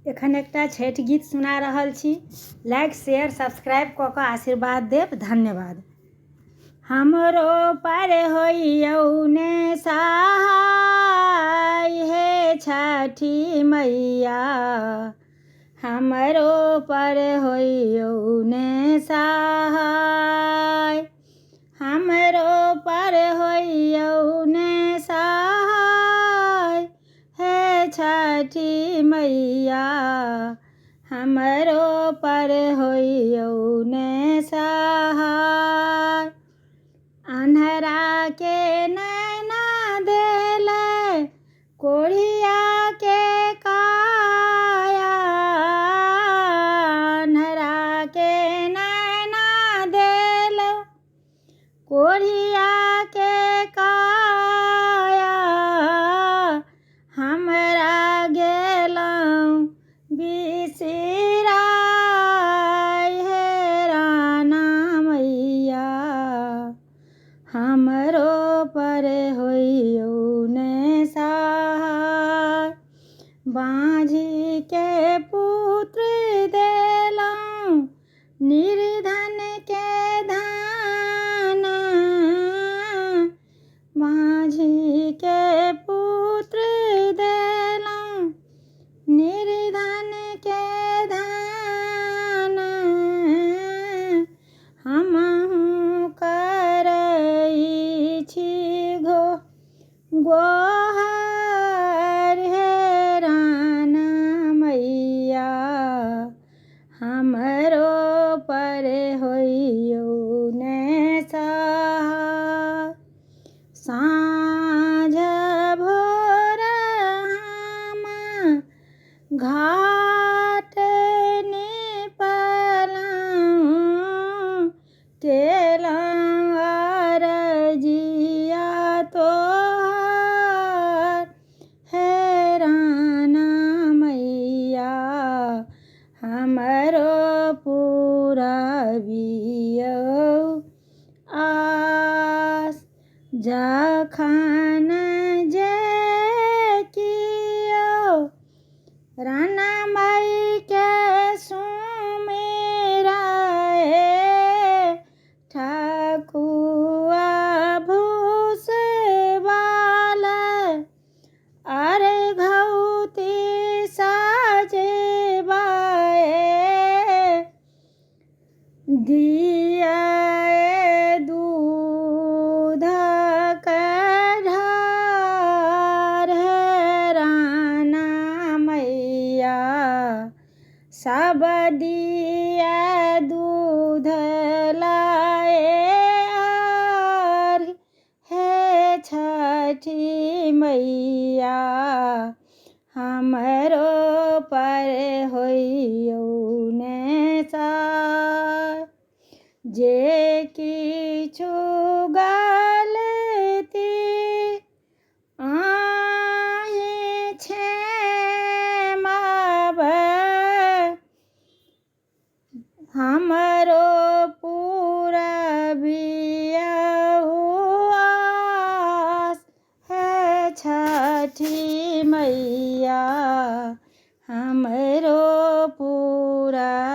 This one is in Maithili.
एखन एकटा छठि गीत सुना रहल छी। लाइक शेयर सब्सक्राइब कऽ कऽ आशीर्वाद देब। धन्यवाद। हमरो पर होइयौ ने सहाय हे छठी मैया, हमरो पर होइयौ ने सहाय, हमरो पर होइयौ ने सहाय हे छठी मैया, हमरो पर होइयौ ने सहाय। अन्हरा के नैना देले कोढ़िया के काया, अन्हरा के नैना देले कोढ़िया के काया, हमरा गेलहुँ बिसराय हे राना मैया, हमरो पर होइयौ ने सहाय। बाँझी के पुत्र देलहुँ निर्धन के धान, बाँझी के पुत्र देलहुँ निर्धन के धान, हमहूँ करै छी गोहर हे राना मैया, हमरो पर होइयौ ने सहाय। साँझ भोर हम घाट निपलहुँ, केलहुँ अरजिया तोहर हे राना मैया, हमरो पुरबियौ आस। जखन जे कियो राना माइके सुमिरै, ठकुआ भूसवाल अर्घौती सजबाए, दिया दूध ढार हे राना मैया, सब दिया दूध लाए हे छठी मैया, हमरो पर होइयौ ने सहाय। जे किछु गलती अहीं क्षमाब, हमरो पुरबियौ आस हे छठी मैया, हमरो पुरबियौ